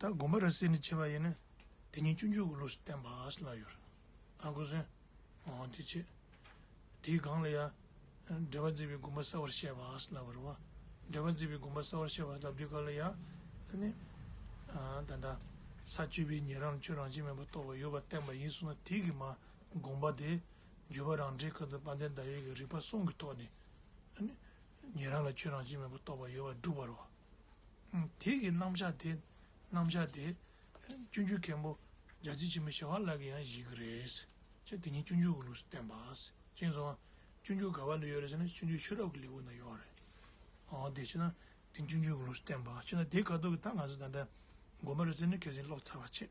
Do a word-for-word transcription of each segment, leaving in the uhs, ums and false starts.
ད་དགོངས་པ་རབ་གསལ་ནས་བྱས་པ་ཡིན་ན། དེ་ཉིད་སྤྱོད་འཇུག་གི་ལུགས་སུ་བསྟན་པ་ཞེས་ལབ་ཡོད་རེད། ཨ་ཁུ་སོན། འོ་དེ་བྱས། དེའི་སྒང་ལ་ཡང་། འབྲེལ་པ་མཛད་པའི་དགོངས་པ་གསལ་བར་བཤད་པ་ཞེས་ལབ་པ་རེད་བ། འབྲེལ་པ་མཛད་པའི་དགོངས་པ་གསལ་བར་བཤད་པ་ལབ་དུས་སྐབས་ལ་ཡང་། ཨ་ནི། ཨ་ད་ལྟ། ས་བཅུ་པའི་ཉན་རང་ལ་ཆོས་རང་བཞིན་མེད་པར་རྟོགས་པ་ཡོད་པར་བསྟན་པ་ཡིན་གསུངས་ན་དེ་གི་མ། དགོངས་པ་དེ། འཇུག་པ་རང་འགྲེལ་ཁ་ཐུག་དཔལ་ལྡན་ཟླ་བའི་གི་རིགས་པ་གསུམ་གྱི་ཐོག་ནས། ཨ་ནི། ཉན་རང་ལ་ཆོས་རང་བཞིན་མེད་པར་རྟོགས་པ་ཡོད་པར་སྒྲུབ་པ་རེད་བ། དེ་གི་རྣམ་གཞག་དེ། རྣམ་གཞག་དེ། སྤྱོད་འཇུག་མཁན་པོ། རྒྱལ་སྲས་ཆེན་པོ་ཞི་བ་ལྷ་གིས་ཡང་བཞེད་ཀྱི་རེད། ཅེས་དེ་ཉིད་སྤྱོད་འཇུག་གི་ལུགས་སུ་བསྟན་པ། ཅེས་སོ། སྤྱོད་འཇུག་ག་བ་ལ་ཡོད་རེད་ཟེར་ན་སྤྱོད་འཇུག་ཤེས་རབ་ཀྱི་ལེའུ་ན་ཡོད་རེད། འོ་དེ་བྱས་ན། དེ་སྤྱོད་འཇུག་གི་ལུགས་སུ་བསྟན་པ་བྱས་ན་དེའི་ཁ་ཐུག་གི་ད་ང་ཚོ་ད་ལྟ། དགོངས་པ་རབ་གསལ་ནི་གལ་སྲིད་ཀློག་ཚར་བ་བྱས།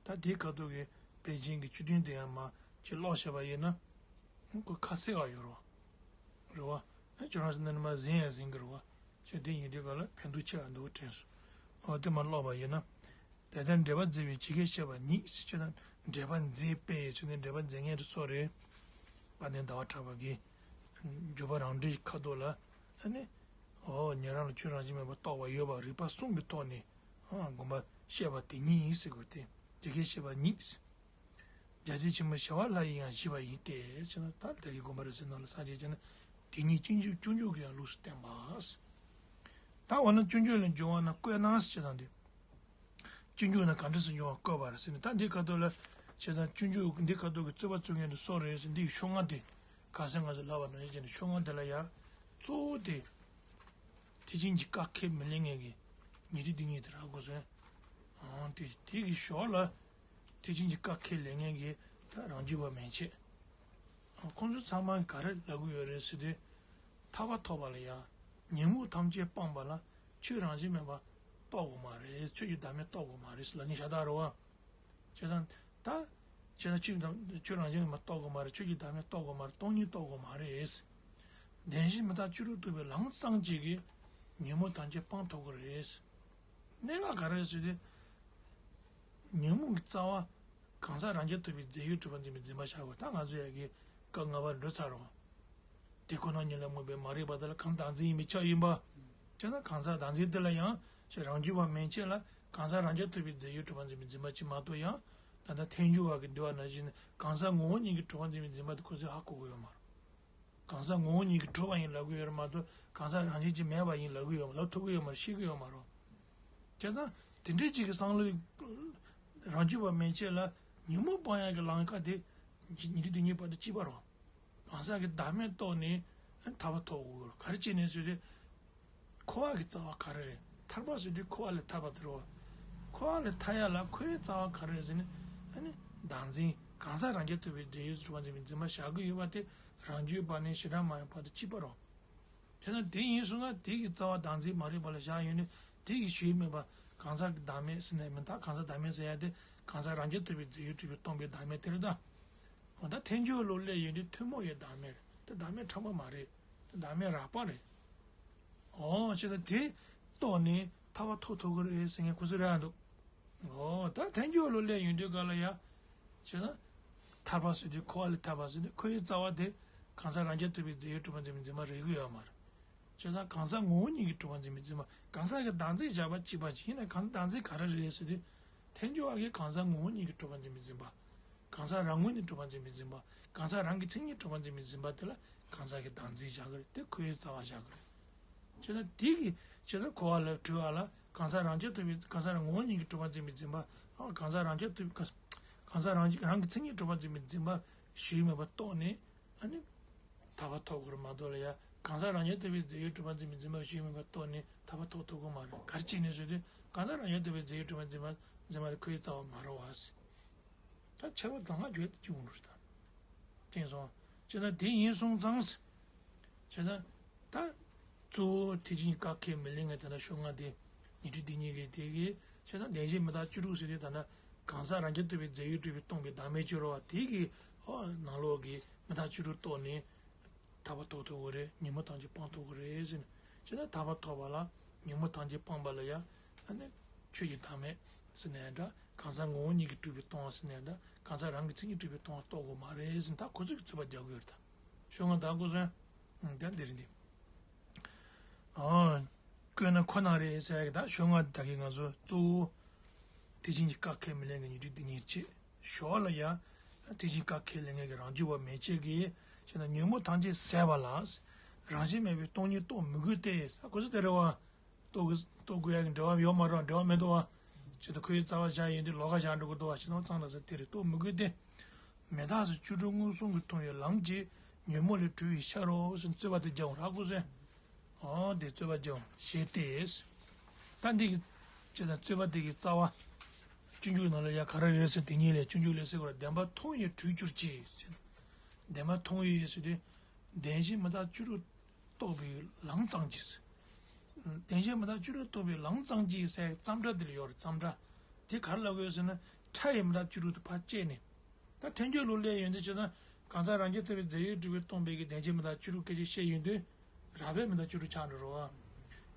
ད་དེའི་ཁ་ཐུག་གི་པཎ་ཆེན་གྱི་སྤྱི་དོན་དེ་ཡང་མ་ཅིག་ཀློག་བྱས་པ་ཡིན་ན། ཁོ་ཁ་གསལ་བ་ཡོད་རེད་བ། རེད་བ། ཁྱོད་རང་ཚོ་འདི་ནས་མར་ཟིན་ཡང་ཟིན་གི་རེད་བ། ཁྱོད་དེ་ཡིན་དུས་ག་ལ་ཕན་ཐོགས་ཆེ་བ་འདུག་དྲན་སོང་། འོ་དེ་མར་ཀློག་པ་ཡིན་ན། དེ་ལྟར་འགྲེལ་པ་མཛད་པའི་ཇི་སྐད་བཤད་པ་ཉིད་ཟེར་ཁྱོད་དང་འགྲེལ་པ་མཛད་པའི་ཚུལ་ནི་འགྲེལ་པ་མཛད་མཁན་དེ་སུ་རེད། དཔལ་ལྡན་ཟླ་བ་གྲགས་པ་གིས། འཇུག་པ་རང་འགྲེལ་གྱི་ཁ་ཐུག་ལ། ཨ་ནི། འོ་ཉན་རང་ལ་ཆོས་རང་བཞིན་མེད་པར་རྟོགས་པ་ཡོད་པ་རིགས་པ་གསུམ་གྱི་ཐོག་ནས། ཨ་དགོངས་པ་བཤད་པ་དེ་ཉིད་ཡིན་ཟེར་དགོས་ཏེ། ཇི་སྐད་བཤད་པ་ཉིད། རྒྱལ་སྲས་ཆེན་པོ་ཞི་བ་ལྷ་ཡིས་ཡང་བཞེད་པ་ཡིན་ཏེ་ཟེར་ན་ད་ལྟ་གི་དགོངས་པ་རབ་གསལ་ནང་ལ་ས་བཅད་ཅན་ན་དེ་ཉིད་སྤྱོད་འཇུག་སྤྱོད་འཇུག་གི་ཡང་ལུགས་སུ་བསྟན་པ། ད་འོ་ན་སྤྱོད་འཇུག་ལ་འབྱུང་བ་ན་བཀོད་ན་ཟེར་དང་དེ། སྤྱོད་འཇུག་ན་གང་འདྲ་སེ་འབྱུང་བ་བཀོད་པ་རེད་ཟེར་ནས་ད་འདི་ཁ་ཐུག་ལ་བྱས་ཙང་སྤྱོད་འཇུག་འདི་ཁ་ཐུག་གི་རྩོད་པ་རྩོད་མཁན་དེ་སུ་རེད་ཟེར་འདི་ཡི་ཤོག་ལྔ་དེ་ག་ས་ང་ཚོ་ལབ་པ་ནང་བཞིན་བྱས་ནས་ཤོག་ལྔ་དེ་ལ་ཡང་གཙོ་བོ་དེ། ཐེག་ཆེན་གྱི་བཀའ་ཁས་མི་ལེན་མཁན་གྱི་ཉན་ཐོས་དེ་ཉིད་དེ་རག་དགོས་ཟེར། ཨང་དེ་དེ་གི་ཞོར་ལ་ཐེག་ཆེན་གྱི་བཀའ་ཁས་ལེན་མཁན་གྱི་ད་རང་རྒྱུད་པ་མན་ཆད། ཨང་ཁོང་ཚོ་ཚང་མ་ག་རེ་ལབ་གི་ཡོད་རེད་ཟེར་དུས། ཐར་པ་ཐོབ་པ་ལ་ཡང་ཉོན་མོངས་ཐམས་ཅད་སྤངས་པ་ལ་ཆོས་རང་བཞིན་མེད་པ་རྟོགས་དགོས་མ་རེད། ཆོས་ཀྱི་བདག་མེད་རྟོགས་དགོས་མ་རེད་ཟེར་ལབ་མཁན་ཤ་སྟག་རེད་བ། བྱས་ཙང་། ད། བྱས་ཙང་ཆོས་དང་ཆོས་རང་བཞིན་མ་རྟོགས་དགོས་མ་རེད། ཆོས་ཀྱི་བདག་མེད་རྟོགས་དགོས་མ་རེད། སྟོང་ཉིད་རྟོགས་དགོས་མ་རེད། བདེན་བཞི་མི་རྟག་བཅུ་དྲུག་རྟོགས་པའི་ལམ་ཙམ་གཅིག་གིས་ཉོན་མོངས་ཐམས་ཅད་སྤང་ཐུབ་ཀྱི་རེད། གནད་འགག་ག་རེ་རེད་ཟེར་དུས། ཉོན་མོངས་ཀྱི་རྩ་བ། གང་ཟག་རང་རྐྱ་ཐུབ་པའི་རྫས་ཡོད་གྲུབ་པ་འཛིན་པའི་འཛིན་པ་བཞག་དགོས། ད་ང་ཚོ་ཡ་གི་སྐབས་ལྔ་པར་འགྲོ་ཚར་རོགས། དེ་ཁོ་ན་ཉིད་ལ་མོས་པའི་མ་རིག་པ་དེ་ལ་གང་བདག་འཛིན་ཡིན་པས་ཁྱབ་ཡིན་པ། དེ་ན་གང་ཟག་བདག་འཛིན་དེ་ལ་ཡང་ཞེས་རང་རྒྱུད་པ་མན་ཆད་ལ་གང་ཟག་རང་རྐྱ་ཐུབ་པའི་རྫས་ཡོད་གྲུབ་པ་འཛིན་པའི་འཛིན་པ་ཅིག་མ་གཏོགས་ཡང་ད་ལྟ་ཐལ་འགྱུར་བ་གི་འདུལ་བ་ནང་བཞིན་གང་ཟག་ངོ་བོ་ཉིད་ཀྱིས་གྲུབ་པ་འཛིན་པའི་འཛིན་པ་དེ་ཁོ་ཚོས་ཧ་གོ་གི་ཡོད་མ་རེད། གང་ཟག་ངོ་བོ་ཉིད་ཀྱིས་གྲུབ་པ་ཡིན་ལབ་གི་ཡོད་རེད་མ་གཏོགས་གང་ཟག་རང་བཞིན་གྱིས་མེད་པ་ཡིན་ལབ་གི་ཡོད་མ་ལབ་ཐུབ་གི་ཡོད་མ་རེད། ཤེས་ཀྱི་ཡོད་མ་རེད། བྱས་ཙང་དེ་འདྲའི་ཅིག་གི་བསམ་བློའི་རང་རྒྱུད་པ་མན་ཆད་ལ་ཉོན་མོངས་སྤང་ཡག་གི་ལམ་ཁ་དེ་ཉིད་དུ་དེ་ཉིད་བར་དུ་གཅིག་པ་རེད། གང་ཟག་གི་བདག་མེད་རྟོགས་ནས་ཐར་པ་ཐོབ་དགོས་རེད། ག་རེ་བྱས་ནས་ཟེར་དུས། འཁོར་བ་གི་རྩ་བ་ག་རེ་རེད། ཐར་པ་ཟེར་དུས་འཁོར་བ་ལས་ཐར་པ་དེ་རེད་བ། འཁོར་བ་ལས་ཐར་ཡག་ལ་འཁོར་བའི་རྩ་བ་ག་རེ་རེད་ཟེར་ནས་ཨ་ནི་བདག་འཛིན་གང་ཟག་རང་རྐྱ་ཐུབ་པའི་རྫས་ཡོད་གྲུབ་པ་འཛིན་པའི་འཛིན་པ་བཞག་གི་ཡོད་པ་དེ་རང་རྒྱུད་པ་ནས་ཞེ་དྲག་མ་ཡིན་བར་དུ་གཅིག་པ་རེད། བྱས་ན་དེ་ཡིན་སོང་ན་དེ་གི་རྩ་བ་བདག་འཛིན་མ་རིག་པ་ལ་བཞག་ཡོད་ནས་དེ་གི་ཞེན་མེད་པ་གང་ཟག་གི་བདག་མེད་ཟེར་ནས་མི་འདུག་གང་ཟག་བདག་མེད་ཟེར་ཡ་དེ་གང་ཟག་རང་རྐྱ་ཐུབ་པའི་རྫས་ཡོད་གྲུབ་པས་སྟོང་པའི་བདག་མེད་དེ་རེད་ད། འོ་ད་ཐལ་འགྱུར་ལུགས་ལས་ཡོང་དུས་ཐུན་མོང་བའི་བདག་མེད་རེད། དེ་བདག་མེད་ཕྲ་མོ་མ་རེད། དེ་བདག་མེད་རགས་པ་རེད། འོ་བྱས་ཙང་དེ་རྟོགས་ནས་ཐར་པ་ཐོབ་ཐུབ་ཀྱི་རེད་ཟེར་མཁན་ཁོ་ཚོ་རེད་འདུག་འོ་ད་ཐལ་འགྱུར་ལུགས་ལས་ཡོང་དུས་ག་ལ་ཡ། བྱས་ཙང་། ཐར་པ་ཟེར་དུས་འཁོར་བ་ལས་ཐར་པ་ཟེར་དུས་འཁོར་བའི་རྩ་བ་དེ་གང་ཟག་རང་རྐྱ་ཐུབ་པའི་རྫས་ཡོད་གྲུབ་པ་འཛིན་པའི་འཛིན་པ་རེག་གི་ཡོད་མ་རེད། བྱས་ཙང་གང་ཟག་ངོ་བོ་ཉིད་ཀྱིས་གྲུབ་པ་འཛིན་པའི་འཛིན་པ་གང་ཟག་གི་བདག་འཛིན་བཞག་པ་གཅིག་པ་ཅིག་ཡིན་ན་གང་ཟག་བདག་འཛིན་ག་རེ་རེད་ཟེར་དུས། ཐལ་འགྱུར་བ་གིས་གང་ཟག་ངོ་བོ་ཉིད་ཀྱིས་གྲུབ་པ་འཛིན་པའི་འཛིན་པ། གང་ཟག་རང་ངོས་ནས་གྲུབ་པ་འཛིན་པའི་འཛིན་པ། གང་ཟག་རང་གི་མཚན་ཉིད་གྲུབ་པ་འཛིན་པའི་འཛིན་པ་དེ་ལ་གང་ཟག་གི་བདག་འཛིན་བཞག་གི་རེད་དེ་འཁོར་བའི་རྩ་བ་བཞག་གི་རེད། བྱས་ཙང་དེ་གི་བྱས་ཙང་འཁོར་བ་ལས་གྲོལ་བ་ལ་གང་ཟག་རང་རྐྱ་ཐུབ་པའི་གང་ཟག་རང་ངོ་བོ་ཉིད་ཀྱིས་གྲུབ་པ་འཛིན་པའི་འཛིན་པ། ཨ་གང་ཟག་རང་རྐྱ་ཐུབ་པའི་གང་ཟག་རང་རང་གི་མཚན་ཉིད་གྲུབ་པ་འཛིན་པའི་འཛིན་པ་ཞེན་མེད་པར་རྟོགས་ནས་ཨ་ནི། ཐར་པ་ཐོབ་དགོས་རེད་མ་གཏོགས་ལ་ཡ་གང་ཟག་རང་རྐྱ་ཐུབ་པའི་རྫས་ཡོད་གྲུབ་པ་འཛིན་པའི་འཛིན་པ་ཞེན་མེད་པར་རྟོགས་ནས་ཐར་པ་ཐོབ་ཐུབ་ཀྱི་མ་རེད། ག་རེ་བྱས་ནས་ཟེར་དུས་གང་ཟག་རང་རྐྱ་ཐུབ་པའི་རྫས་ཡོད་གྲུབ་པ་འཛིན་པ་འཛིན་པ་དེ་འཁོར་བའི་རྩ་བ་མ་རེད་བ་ཟེར། ད་ཁྱད་པར་ད་སྔ་བརྗོད་དེ་ཅི་འོང་རུ་ད། དེང་སོང་། བྱས་ཙང་དེ་ཡིན་སོང་ཙང་། བྱས་ཙང་། ད། གཙོ་བོ་ཐེག་ཆེན་གྱི་བཀའ་ཁས་མི་ལེན་མཁན་དེ་འདྲ་ཤོག་ལྔ་དེ། ཉན་ཐོས་དེ་ཉིད་ཀྱི་དེ་གིས་བྱས་ཙང་བདེན་བཞི་མི་རྟག་བཅུ་དྲུག་ཟེར་དུས་ད་ལྟ་གང་ཟག་རང་རྐྱ་ཐུབ་པའི་རྫས་ཡོད་གྲུབ་པས་སྟོང་པའི་བདག་མེད་ཅིག་རེད་བ། དེ་གིས་ཨོ་ནང་ལོགས་ཀྱི་མི་རྟག་བཅུ་དྲུག་རྟོགས་ནས། ཐར་པ་ཐོབ་ཐུབ་ཀྱི་རེད། ཉོན་མོངས་ཐམས་ཅད་སྤང་ཐུབ་ཀྱི་རེད་ཟེར་ནས། བྱས་ཙང་ཐར་པ་ཐོབ་པ་ལ་ཉོན་མོངས་ཐམས་ཅད་སྤངས་པ་ལ་ཡ། ཨ་ནི། ཆོས་ཀྱི་བདག་མེད་ཟེར་ནའི་འདྲ། གང་ཟག་ངོ་བོ་ཉིད་ཀྱིས་གྲུབ་པས་སྟོང་བ་ཟེར་ནའི་འདྲ། གང་ཟག་རང་གི་མཚན་ཉིད་གྲུབ་པས་སྟོང་བ་རྟོགས་དགོས་མ་རེད་ཟེར་ནས་ད་ཁོ་ཚོས་ཀྱི་རྩོད་པ་རྒྱག་གི་ཡོད་རེད་ད། ཤོག་ལྔ་ད་ཁོ་ཚོས། ཨང་ད་འདི་རེད་འདི། ཨང་། བཀོད་ན་ཁོ་ན་རེད་ཟེར་གི་ད་ཤོག་ལྔ་ད་གི་ང་ཚོ་གཙོ་བོ། ཐེག་ཆེན་གྱི་བཀའ་ཁས་མི་ལེན་མཁན་ཉོན་སྒྲིབ་སྡུག་བསྔལ་བྱེད། ཞོར་ལ་ཡང་ཐེག་ཆེན་བཀའ་ཁས་ལེན་མཁན་གྱི་རང་རྒྱུད་པ་མན་ཆད་ཀྱིས་བྱས་ན་ཉོན་མོངས་ཐམས་ཅད་ཟད་པ་ལ། རང་བཞིན་མེད་པའི་སྟོང་ཉིད་རྟོགས་མི་དགོས་ཏེ། ས་ཁོ་ཚོ་དེ་རེད་བ། རྟོགས་དགོས་རྟོགས་དགོས་ཡག་གི་འབྲེལ་བ་ཡོད་མ་རེད། འབྲེལ་བ་མེད་འདུག་བ། ཆེད་དུ་ཁོའི་རྩ་བ་བཞག་ཡིན་དུས་ལོགས་ཀ་བཞག་འགྲོ་གི་འདུག་བ། ཞེས་དང་ཚང་ལ་ཟེར་དེ་རེད། རྟོགས་མི་དགོས་ཏེ། མི་རྟག་སོགས་བཅུ་དྲུག་མངོན་སུམ་གྱིས་མཐོང་བའི་ལམ་གྱིས་ཉོན་མོངས་ལས་གྲོལ་བའི་ཕྱིར་རོ་ཟེར་རྩོད་པ་དེ་རྒྱག་འོང་ར་ཁུ་སེ། ཨོ་དེ་རྩོད་པ་རྒྱག་འོང་ཞེས་ཏེ། ད་འདི་གི་ཅེས་དང་རྩོད་པ་དེ་གི་རྩ་བ། སྤྱོད་འཇུག་ནང་ལ་ཡང་ག་རེ་རེད་ཟེར་དེ་ཉིད་ལས་སྤྱོད་འཇུག་ལས་ཟེར་བར་བདེན་པ་མཐོང་བས་གྲོལ་གྱུར་ཅིག་ཟེར། བདེན་པ་མཐོང་བས་ཟེར་དུས། བདེན་བཞི་མི་རྟག་བཅུ་དྲུག་རྟོགས་པའི་ལམ་ཙམ་གྱིས། བདེན་བཞི་མི་རྟག་བཅུ་དྲུག་རྟོགས་པའི་ལམ་ཙམ་གྱིས་ཟེར་ཙམ་སྒྲ་དེ་ལ་ཡོད་རེད། ཙམ་སྒྲ། དེ་ག་རེ་ལབ་དགོས་ཟེར་ན། ཕྲ་ཡི་མི་རྟག་བཅུ་དྲུག་དེ་ཕར་བཅད་ནས། ད་ཐལ་འགྱུར་ལུགས་ལས་ཡོན་ཏན་བྱས་ན། གང་ཟག་རང་རྐྱ་ཐུབ་པའི་རྫས་ཡོད་གྲུབ་པས་སྟོང་པའི་གི་བདེན་བཞི་མི་རྟག་བཅུ་དྲུག་སྐད་ཆ་བཤད་ཡོང་དུས། རགས་པས་མི་རྟག་བཅུ་དྲུག་ཆགས་འགྲོ་རོ།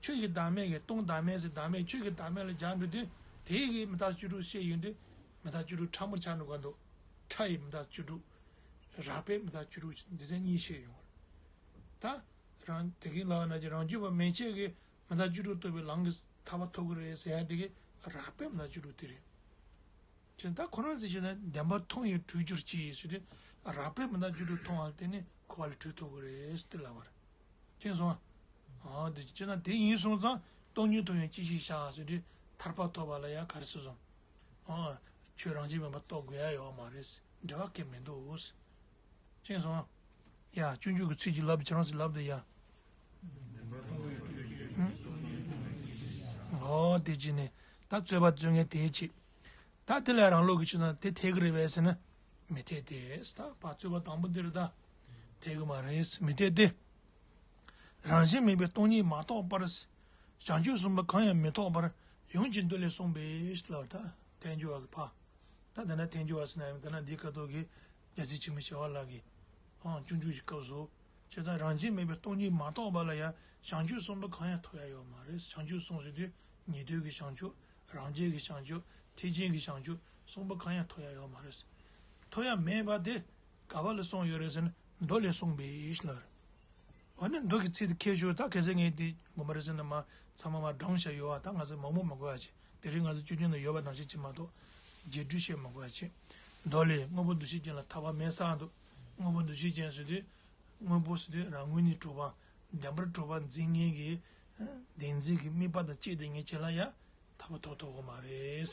ཆོས་ཀྱི་བདག་མེད་ཀྱི་སྟོང་བདག་མེད་ཟེར་བདག་མེད་ཆོས་ཀྱི་བདག་མེད་ལ་སྦྱར་འགྲོ་དུས། དེའི་གི་མི་རྟག་བཅུ་དྲུག་བཤད་ཡོང་དུས། མི་རྟག་བཅུ་དྲུག་ཕྲ་མོར་ཆགས་འགྲོ་གི་འདུག་ཕྲ་ཡི་མི་རྟག་བཅུ་དྲུག་རགས་པས་མི་རྟག་བཅུ་དྲུག་འདི་ཚན་གཉིས་བཤད་ཡོང་བ་རེད། ད། རང་དེ་གིན་ལབ་པ་ནང་བཞིན་རང་རྒྱུད་པ་མན་ཆད་ཀྱིས་མི་རྟག་བཅུ་དྲུག་རྟོགས་པའི་ལམ་གྱི་ཐར་པ་ཐོབ་ཀྱི་རེད་ཟེར་ཡ་དེ་གི་རགས་པས་མི་རྟག་བཅུ་དྲུག་དེ་རེད། ཅེས་ད་ཁོ་རང་ཚོས་བྱས་ན་བདེན་པ་མཐོང་བས་གྲོལ་གྱུར་ཅིག་ཟེར་དུས་རགས་པས་མི་རྟག་བཅུ་དྲུག་མཐོང་བ་ལ་བརྟེན་ནས་འཁོར་བ་ལས་གྲོལ་ཐུབ་ཀྱི་རེད་ཟེར་ཏེ་ལབ་པ་རེད། མཁྱེན་སོང་ཨ། ཨ་དེ་བྱས་ན་དེ་ཡིན་སོང་ཙང་སྟོང་ཉིད་མཐོང་བས་ཅི་ཞིག་བྱ་ཟེར་དུས་ཐར་པ་ཐོབ་པ་ལ་ཡ་ག་རེ་ཟེར་སོང་། ཨ་ཆོས་རང་བཞིན་མེད་པ་རྟོགས་དགོས་ཡ་ཡོད་མ་རེད། འབྲེལ་བ་གང་ཡང་མི་འདུག་མཁྱེན་སོང་། ཡ། སྤྱོད་འཇུག་གི་ཚིག་ཅིག་ལབ་ཁྱེད་རང་ཚོས་ལབ་དང་ཡ། ཨོ་དེ་བྱས་ནས་ད་རྩོད་པ་རྩོད་མཁན་དེའི་ཆེད། ད་དེ་ལ་རང་ལུགས་ཀྱི་ཆོས་དང་དེ་འཐད་ཀྱི་རེད་པས་ཟེར་ན། མི་འཐད་དེ། ད་ཕར་རྩོད་པ་དང་པོ་འདིར་ད། འཐད་ཀྱི་མ་རེད། མི་འཐད་དེ། རང་བཞིན་མེད་པའི་སྟོང་ཉིད་མ་རྟོགས་པར། བྱང་ཆུབ་གསུངས་པ་གང་ཡང་མི་རྟོགས་པར། ཡུམ་གྱི་མདོ་ལས་གསུངས་པའི་ལབ་ད། ཐལ་འགྱུར་བ་གི་ཕ། ད་དེ་ན་ཐལ་འགྱུར་བ་ཟེར་ན་ཡང་དེ་ན་འདིའི་ཁ་ཐོག་གི་རྒྱལ་སྲས་ཆེན་པོ་ཞི་བ་ལྷ་གི་ཨང་སྤྱོད་འཇུག་གི་སྐབས་སུ། བྱས་ཙང་རང་བཞིན་མེད་པའི་སྟོང་ཉིད་མ་རྟོགས་པ་ལ་ཡང་བྱང་ཆུབ་གསུངས་པ་གང་ཡང་ཐོབ་ཡ་ཡོད་མ་རེད། བྱང་ཆུབ་གསུངས་ཟེར་དུས་ཉན་ཐོས་ཀྱི་བྱང་ཆུབ། རང་རྒྱལ་གྱི་བྱང་ཆུབ། ཐེག་ཆེན་གྱི་བྱང་ཆུབ་གསུངས་པ་གང་ཡང་ཐོབ་ཡ་ཡོད་མ་རེད། ཐོབ་ཡ་མེད་པ་དེ་ག་བ་ལ་གསུངས་ཡོད་རེད་ཟེར་ན་མདོ་ལས་གསུངས་པའི་ལ་རེད། འོ་ན་མདོ་གི་ཚིག་དེ་མཁས་ཤོས་ད་གལ་སྲིད་ངས་དེ་ངོ་མ་རེད་ཟེར་ན་མ་ཚང་མ་མ་བགྲངས་བཞག་ཡོད་བ། ད་ང་ཚོ་མང་པོ་མ་གོ་ཡ་ཆེ། དེ་རིང་ང་ཚོ་བཅུད་ལྡན་དུ་ཡོད་པ་ནང་བཞིན་ཅིག་མ་གཏོགས་རྒྱས་སྤྲོས་བཤད་མ་དགོས་ཡ་ཆེ། མདོ་ལས་དངོས་པོ་འདུ་ཤེས་ཅན་ལ་ཐར་པ་མེད་ཟེར་འདུག་དངོས་པོ་འདུ་ཤེས་ཅན་ཟེར་དུས་དངོས་པོ་ཟེར་དུས་རང་ངོས་ནས་གྲུབ་པ་བདེན་པར་གྲུབ་པ་འཛིན་མཁན་གྱི་བདེན་འཛིན་གྱི་དམིགས་པ་དང་བཅས་ཏེ་ངས་ཁྱེད་ལ་ཡ། ཐར་པ་ཐོབ་ཐུབ་ཀྱི་མ་རེད།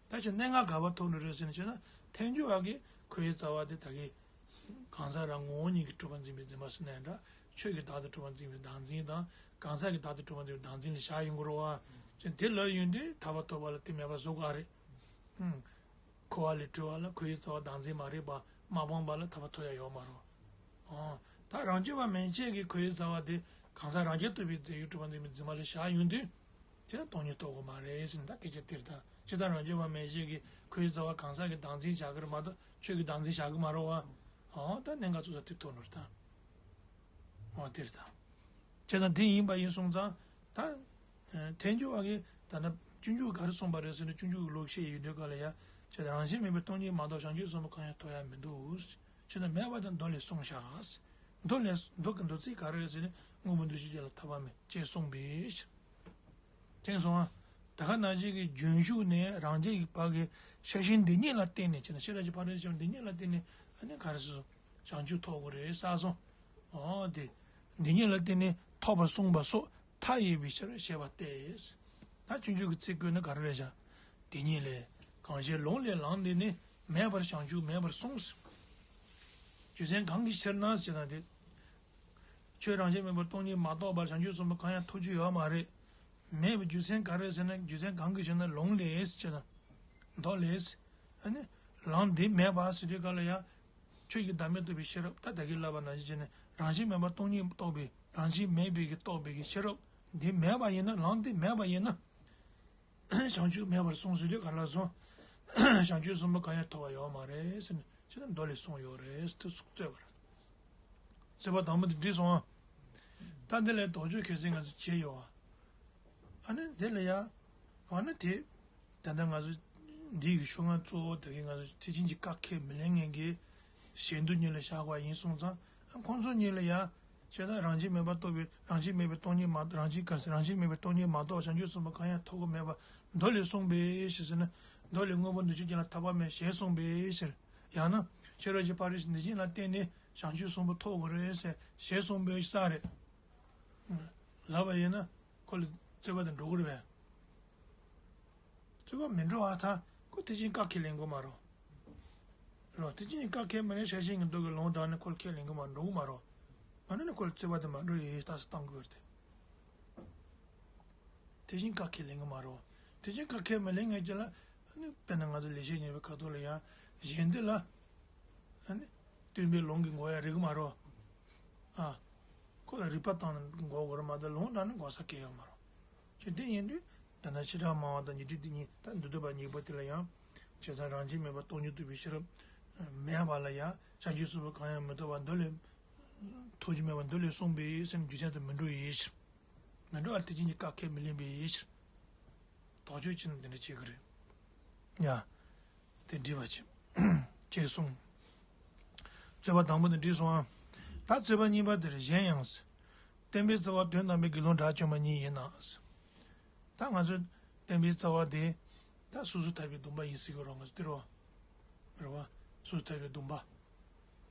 ད་ཆ་གནད་འགག་ག་བ་ཐོག་ནས་རེད་ཟེར་ན་བྱས་ན་ཐལ་འགྱུར་བ་གི་ཁོའི་རྩ་བ་དེ་ད་གི་གང་ཟག་རང་ངོ་བོ་ཉིད་ཀྱིས་གྲུབ་པར་འཛིན་པའི་འཛིན་པ་ཟེར་ན་ཡང་འདྲ། ཆོས་ཀྱི་བདག་ཏུ་གྲུབ་པར་འཛིན་པའི་བདག་འཛིན་དང་གང་ཟག་གི་བདག་ཏུ་གྲུབ་པར་འཛིན་པའི་བདག་འཛིན་ལ་བཞག་ཡོང་གི་རེད་བ། ཅེས་དེ་ལབ་ཡོང་དུས་ཐར་པ་ཐོབ་པ་ལ་དེ་མེད་པ་བཟོ་དགོས་རེད། ཧུམ། འཁོར་བ་ལས་གྲོལ་བ་ལ་ཁོའི་རྩ་བ་བདག་འཛིན་མ་རེད་པ། མ་སྤངས་པ་ལ་ཐར་པ་ཐོབ་ཡ་ཡོད་མ་རེད། ཨོ། ད་རང་རྒྱུད་པ་མན་ཆད་ཀྱི་ཁོའི་རྩ་བ་དེ་གང་ཟག་རང་རྐྱ་ཐུབ་པའི་རྫས་ཡོད་གྲུབ་པར་འཛིན་པའི་འཛིན་པ་ལ་བཞག་ཡོང་དུས། དེ་ལ་སྟོང་ཉིད་རྟོགས་དགོས་མ་རེད་ཟེར་ན་ད་སྐད་ཆ་དེ་རེད་ད། ཇི་ལྟར་རང་རྒྱུད་པ་མན་ཆད་ཀྱི་ཁོའི་རྩ་བ་གང་ཟག་གི་བདག་འཛིན་བཞག་གི་རེད་མ་གཏོགས་ཆོས་ཀྱི་བདག་འཛིན་བཞག་གི་མ་རེད་བ། ཨོ་ད་གནད་འགག་ཚུགས་ས་དེ་ཐོག་ནོར་ད། ཨོ་དེ་རེད་ད། བྱས་ཙང་དེ་ཡིན་པ་ཡིན་སོང་ཙང་ད། ཐལ་འགྱུར་བ་གིས་ད་ལྟ་སྤྱོད་འཇུག་ག་རེ་གསུངས་པ་རེད་ཟེར་ན་སྤྱོད་འཇུག་གི་ལུགས་བཤད་ཡོད་དུས་ག་ལ་ཡ། བྱས་ཙང་རང་བཞིན་མེད་པའི་སྟོང་ཉིད་མ་རྟོགས་བྱང་ཆུབ་གསུངས་པ་གང་ཡང་ཐོབ་ཡ་མི་འདུག་ཅེས་ན་མེད་པ་དང་མདོ་ལས་གསུངས་བཞག་མདོ་ལས་མདོ་གི་མདོ་ཚིག་ག་རེ་རེད་ཟེར་ན་དངོས་པོ་འདུ་ཤེས་ཅན་ལ་ཐར་པ་མེད་ཅེས་གསུངས་པས། མཁྱེན་སོང་ཨ། ད་ག་ནང་བཞིན་གྱི་རྒྱུན་ཞུགས་ནས་རང་རྒྱལ་གྱི་བར་གྱི་ཤེར་ཕྱིན་འདི་ཉིད་ལ་བརྟེན་ནས་བྱས་ན་ཤེར་ཕྱིན་ཕར་ཕྱིན་འདི་ཉིད་ལ་བརྟེན་ནས་ཨ་ནི་ག་རེ་ཟེར་སོང་། བྱང་ཆུབ་ཐོབ་དགོས་རེད་ཟེར་སོང་། ཨོ་དེ། འདི་ཉིད་ལ་བརྟེན་ནས་ཐོབ་པར་གསུངས་པ་སོགས་མཐའ་ཡས་པའི་ཕྱིར་ཞེས་པ་སྟེ། ད་སྤྱོད་འཇུག་གི་ཚིག་བཀོད་ན་ག་རེ་རེད་བཞག་དེ་ཉིད་ལས། གང་ཞིག་ལུང་ལས་ལམ་འདི་ནི་མེད་པར་བྱང་ཆུབ་མེད་པར་གསུངས། རྒྱུ་མཚན་གང་གི་ཕྱིར་ན་ཞེ་ན་དེ། ཆོས་རང་བཞིན་མེད་པར་སྟོང་ཉིད་མ་རྟོགས་པར་བྱང་ཆུབ་གསུངས་པ་གང་ཡང་ཐོབ་རྒྱུ་ཡོད་མ་རེད། མེད་པའི་རྒྱུ་མཚན་ག་རེ་ཟེར་ན་རྒྱུ་མཚན་གང་གི་ཕྱིར་ན་ལུང་ལས་ཞེ་ན། མདོ་ལས། ཨ་ནི། ལམ་འདི་མེད་པ་ཟེར་དུས་ག་ལ་ཡ། ཆོས་ཀྱི་བདག་མེད་རྟོགས་པའི་ཤེས་རབ་ད་ད་གིན་ལབ་པ་ནང་བཞིན་བྱས་ནས་རང་བཞིན་མེད་པ་སྟོང་ཉིད་རྟོགས་པའི་རང་བཞིན་མེད་པའི་གི་རྟོགས་པའི་གི་ཤེས་རབ་འདི་མེད་པ་ཡིན་ན་ལམ་འདི་མེད་པ་ཡིན་ན། བྱང་ཆུབ་མེད་པར་གསུངས་ཟེར་དུས་ག་ལ་སོང་། བྱང་ཆུབ་གསུངས་པ་གང་ཡང་ཐོབ་པ་ཡོད་མ་རེད་ཟེར་ནས་ཅི་ལྟར་མདོ་ལས་གསུངས་ཡོད་རེད་ཟེར་དུ་རྩོད་པ་རེད། རྩོད་པ་དང་པོ་འདི་འགྲིག་སོང་ཨ། ད་འདི་ལས་དོགས་གཅོད་གལ་སྲིད་ང་ཚོ་བྱས་ཡོད་ཨ། ཨ་ནི་འདི་ལ་ཡ། ཨ་ནི་དེ། ད་ལྟ་ང་ཚོ་འདི་ཡི་ཤོག་ངན་གཙོ་བོ་ད་གིན་ང་ཚོ་ཐེག་ཆེན་གྱི་བཀའ་ཁས་མི་ལེན་མཁན་གྱི་ཞེ་འདོད་གཉིས་ལ་བཞག་པ་ཡིན་སོང་ཙང་ཁོང་ཚོ་གཉིས་ལ་ཡ། བྱས་ན་རང་བཞིན་མེད་པ་རྟོགས་པའི་རང་བཞིན་མེད་པའི་སྟོང་ཉིད་མ་རང་བཞིན་ག་རང་བཞིན་མེད་པའི་སྟོང་ཉིད་མ་རྟོགས་བྱང་ཆུབ་གསུངས་པ་གང་ཡང་ཐོབ་ཀྱི་མེད་པ་མདོ་ལས་གསུངས་པའི་ཕྱིར་ཟེར་ན། མདོ་ལས་དངོས་པོ་འདི་ཕྱིར་ཅི་ལ་ཐར་པ་མེད་ཞེས་གསུངས་པའི་ཕྱིར། ཡང་ན་ཕྱི་རོལ་གྱི་ཕ་རོལ་ཕྱིན་འདི་ཕྱིར་ལ་བརྟེན་ནས་བྱང་ཆུབ་གསུམ་པོ་ཐོབ་དགོས་རེད་ཟེར་ཞེས་གསུངས་པའི་ས་རེད། ལབ་པ་ཡིན་ན་ཁོ་ལ་རྩོད་པ་དེ་འགྲོ་གི་རེད་པས། རྩོད་པ་མི་འགྲོ་བ་ད་ཁོ་དེ་བཞིན་བཀག་ཁས་ལེན་དགོས་མ་རེད། རེད་པ། དེ་བཞིན་བཀག་ཁས་མི་ལེན། ཤེར་ཕྱིན་གྱི་མདོ་གི་ལུང་དྲངས་ནས་ཁོ་ལ་ཁས་ལེན་གྱི་མ་འགྲོ་གི་མ་རེད། མ་འགྲོ་ན་ཁོ་ལ་རྩོད་པ་དེ་མ་འགྲོ་ཡི་རྟགས་སུ་བཏང་དགོས་རེད་དེ། དེ་བཞིན་བཀག་ཁས་ལེན་གྱི་མ་རེད། དེ་བཞིན་བཀག་ཁས་མི་ལེན་མཁན་ཅིག་ལ་ཨ་ནི་དཔེར་ན་ང་ཚོ་ལེགས་བཤད་སྙིང་པོའི་ཁ་ཐོག་ལ་ཡང་གཞན་སྡེ་ལ་ཨ་ནི་སྟོན་པའི་ལུང་གིས་འགོག་ཡ་རིགས་མ་རེད། ཨ། ཁོ་ལ་རིགས་པ་བཏང་ནས་འགོག་དགོས་རེད་མ་གཏོགས་ལུང་དྲངས་ནས་འགོག་ས་གང་ཡང་མ་རེད། ཅེས་དེ་ཡིན་དུས་ད་ལྟ་བྱེ་བྲག་སྨྲ་བ་དང་ཉན་ཐོས་སྡེ་གཉིས། ད་འདི་ལྟ་བ་གཉིས་པོ་དེ་ལ་ཡང་བྱས་ཙང་རང་བཞིན་མེད་པ་སྟོང་ཉིད་རྟོགས་པའི་ཤེས་རབ་མེད་པ་ལ་ཡང་བྱང་ཆུབ་སོང་པོ་གང་ཡང་མི་ཐོབ་པ་མདོ་ལས། ཐོབ་རྒྱུ་མེད་པ་མདོ་ལས་གསུངས་པའི་སེམས་རྒྱུ་མཚན་དུ་མི་འགྲོ་ཡི་ཕྱིར། མི་འགྲོ་བ་དེ་བཞིན་གྱི་བཀག་ཁས་མི་ལེན་པའི་ཕྱིར། དོགས་གཅོད་བྱས་ན་འདི་འདྲ་བྱེད་ཀྱི་རེད། ཡ། དེ་འགྲིག་པ་བྱེད། ཅེས་གསུངས། རྩོད་པ་དང་པོ་དེ་འགྲིག་སོང་ཨ། ད་རྩོད་པ་གཉིས་པ་དེར་གཞན་ཡང་། བསྟན་པའི་རྩ་བ་དོན་དམ་པའི་དགེ་སློང་དགྲ་བཅོམ་པ་ཉིད་ཡིན་ན། ད་ང་ཚོས་བསྟན་པའི་རྩ་བ་དེ་ད་སོ་སོར་ཐར་པའི་སྡོམ་པ་ཡིན་ཟེར་གྱི་རེད་པ། ང་ཚོ་དེ་རེད་པ། རེད་པ། སོ་སོར་ཐར་པའི་སྡོམ་པ།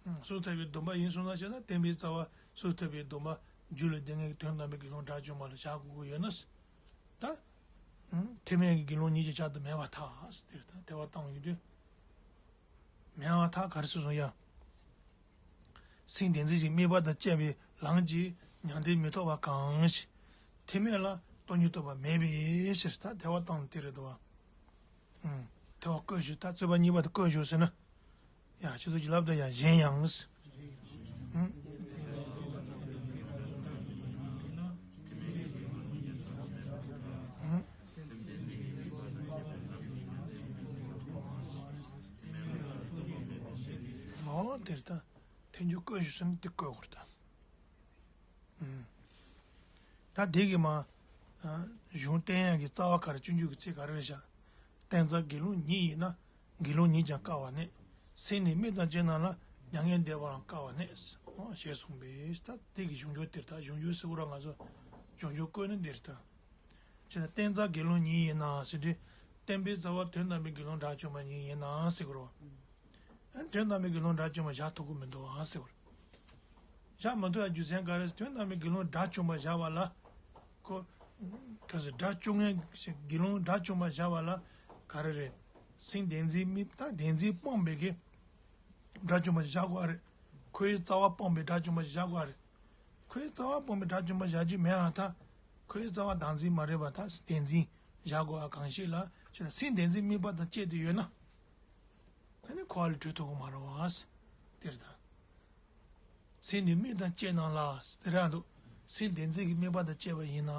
ཨང་། སོ་སོར་ཐར་པའི་སྡོམ་པ་ཡིན་གསུངས་ན་བྱས་ན་བསྟན་པའི་རྩ་བ་སོ་སོར་ཐར་པའི་སྡོམ་པ་རྒྱུད་ལ་ལྡན་མཁན་གྱི་དོན་དམ་པའི་དགེ་སློང་དགྲ་བཅོམ་པ་ལ་བཞག་དགོས་ཀྱི་ཡོད་ན། ད། ཨང་། ཐེག་དམན་གྱི་དགེ་སློང་ཉིད་ཀྱི་ཆ་དུ་མེད་པར་ཐལ་ཟེར་ཏེ་ད་དེ་བ་བཏང་ཡོད་དུས། མེད་པར་ཐལ་ག་རེ་ཟེར་སོང་ཡ། སེམས་བདེན་འཛིན་གྱི་དམིགས་པ་དང་བཅས་པའི་ལམ་གྱིས་མྱང་འདས་མི་ཐོབ་པ་གང་ཞིག་ཐེག་དམན་ལ་སྟོང་ཉིད་རྟོགས་པ་མེད་པའི་ཕྱིར། ད་དེ་བ་བཏང་དེ་རེད་དོ། ཨང་། དེ་བ་བཀོད་བཞག་ད་རྩོད་པ་གཉིས་པ་དེ་བཀོད་བཞག་ཟེར་ན། ཡ། ཁྱེད་ཚོ་གྱིས་ལབ་ད་ཡ། གཞན་ཡང་། ཨང་། ཨང་། ཨོ་དེ་རེད་ད། ཐལ་འགྱུར་བཀོད་བཞག་ཟེར་ན་དེ་བཀོད་དགོས་རེད་ད། ཨང་། ད་དེ་གི་མ། ཨ། གཞུང་བསྟན་ཡག་གི་རྩ་བ་ག་རེ། སྤྱོད་འཇུག་གི་ཚིག་ག་རེ་རེད་ཤག་བསྟན་རྩ་དགེ་སློང་ཉིད་ཡིན་ན། དགེ་སློང་ཉིད་ཀྱང་དཀའ་བར་གནས། སེམས་ནི་དམིགས་དང་བཅས་རྣམས་ལ། མྱ་ངན་འདས་པའང་དཀའ་བར་གནས། ཨོ་ཞེས་གསུངས་པས། ད་དེ་གི་གཞུང་ཆོས་དེར་ད། གཞུང་ཆོས་ཟེར་བ་ར་ང་ཚོ་གཞུང་ཆོས་བཀོད་ན་འདིར་ད། བྱས་ན་བསྟན་རྩ་དགེ་སློང་ཉིད་ཡིན་ན་ཟེར་དུས། བསྟན་པའི་རྩ་བ་དོན་དམ་པའི་དགེ་སློང་དགྲ་བཅོམ་པ་ཉིད་ཡིན་ན་ཟེར་གི་རེད། ཨ། དོན་དམ་པའི་དགེ་སློང་དགྲ་བཅོམ་པ་བཞག་ཐུབ་ཀྱི་མི་འདུག་ཨ་ཟེར་བར། བཞག་མི་ཐུབ་ཡ་རྒྱུ་མཚན་ག་རེ། དོན་དམ་པའི་དགེ་སློང་དགྲ་བཅོམ་པ་བཞག་པ་ལ། ཁོ། ག་ཟེར། དགྲ་བཅོམ་མཁན་གྱི་དགེ་སློང་དགྲ་བཅོམ་པ་བཞག་པ་ལ། ག་རེ་རེད། སེམས་བདེན་འཛིན་དམིགས་དང་བདེན་འཛིན་སྤངས་པའི་གི་དགྲ་བཅོམ་པ་བཞག་དགོས་རེད། ཁོའི་རྩ་བ་སྤངས་པའི་དགྲ་བཅོམ་པ་བཞག་དགོས་རེད། ཁོའི་རྩ་བ་སྤངས་པའི་དགྲ་བཅོམ་པ་བཞག་རྒྱུ་མེད་པར་ཐལ། ཁོའི་རྩ་བ་བདག་འཛིན་མ་རེད་པར་ཐལ། བདེན་འཛིན་བཞག་དགོས་པ་གང་ཞིག་ལ་ཞེ་ན། སེམས་བདེན་འཛིན་དམིགས་པ་དང་བཅས་ཏེ་ཡོད་ན། ཨ་ནི་ཁོ་བ་ལ་གྲོལ་ཐུབ་ཀྱི་མ་རེད་པ། དེ་རེད་ད། སེམས་ནི་དམིགས་དང་བཅས་རྣམས་ལ་དེ་རང་འདུག་སེམས་བདེན་འཛིན་གྱི་དམིགས་པ་དང་བཅས་པ་ཡིན་ན།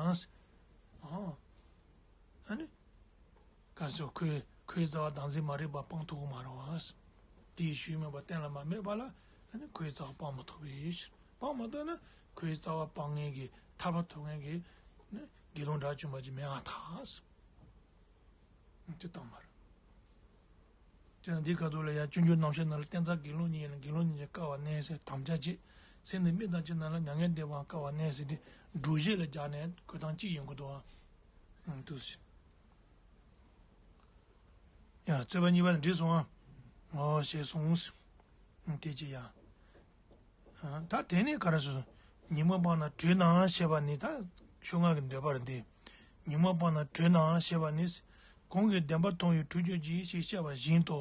ཨ། ཨ་ནི། ག་རེ་ཟེར། ཁོའི་ཁོའི་རྩ་བ་བདག་འཛིན་མ་རེད་པར་སྤང་ཐུབ་ཀྱི་མ་རེད་པ། དེའི་ཞུས་མེད་པ་གཏན་ལ་མ་སྨྲས་པ་ལ། ཨ་ནི་ཁོའི་རྩ་བ་སྤང་མ་ཐུབ་པའི་ཕྱིར། སྤང་མ་ཐུབ་ན་ཁོའི་རྩ་བ་སྤང་མཁན་གྱི་ཐར་པ་ཐོབ་མཁན་གྱི་ནི་དགེ་སློང་དགྲ་བཅོམ་པ་ཅིག་མེད་པར་ཐལ། དེ་ལྟ་བུ་མ་རེད། དེ་ཡང་འདིའི་ཁ་ཐུག་ལ་ཡང་སྤྱོད་འཇུག་རྣམ་བཤད་ནང་ལ་བསྟན་རྩ་དགེ་སློང་ཉིད་ཡིན་ན། དགེ་སློང་ཉིད་ཀྱང་དཀའ་བར་གནས་ཟེར། དམ་བཅའ་བྱེད། སེམས་ནི་དམིགས་དང་བཅས་རྣམས་ལ། མྱ་ངན་འདས་པའང་དཀའ་བར་གནས་ཟེར་ཏེ། སྒྲུབ་བྱེད་ལ་སྦྱར་ནས་འགོད་སྟངས་གཅིག་ཡིན་དགོས་འདུག་ཨ། ཨང་། འདུག་ཟེར། ཡང་རྩོད་པ་གཉིས་པ་དེ་འགྲིག་སོང་ཨ། ངོ་ཤེས་སོང་། དེ་ཅི་ཡང་། ད་དེ་ནས་ག་རེ་ཟེར། ཉོན་མོངས་སྤངས་ན་གྲོལ་ནའང་ཞེས་པ་ནི། ད་ཤོག་ལྔ་གི་འདོད་པ་རེད་འདི། ཉོན་མོངས་སྤངས་ན་གྲོལ་ནའང་ཞེས་པ་ནི། གོང་གི་བདེན་པ་མཐོང་བས་གྲོལ་གྱུར་ཅིག་ཞེས་བཤད་པ་བཞིན་དུ།